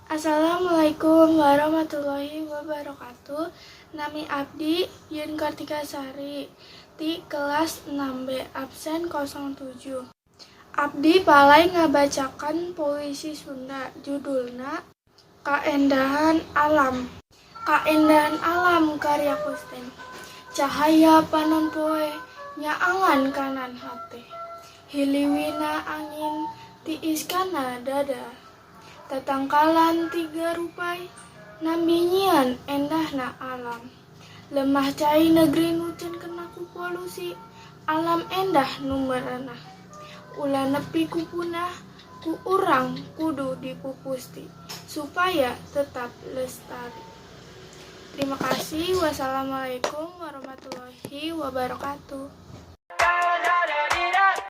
Assalamualaikum warahmatullahi wabarakatuh. Nami abdi Yun Kartika Sari ti kelas 6B absen 07. Abdi palay ngabacakan puisi Sunda, judulna Kaendahan Alam. Kaendahan Alam karya Kusten. Cahaya panon poe nyaangan kana hate. Hiliwina angin tiis kana dada. Tatangkalan tiga rupai nambi nyian endahna alam. Lemah cai negeri nu can kena ku polusi. Alam endah nu merenah. Ulah nepi ku punah, ku urang kudu dipupusti supaya tetap lestari. Terima kasih. Wassalamualaikum warahmatullahi wabarakatuh.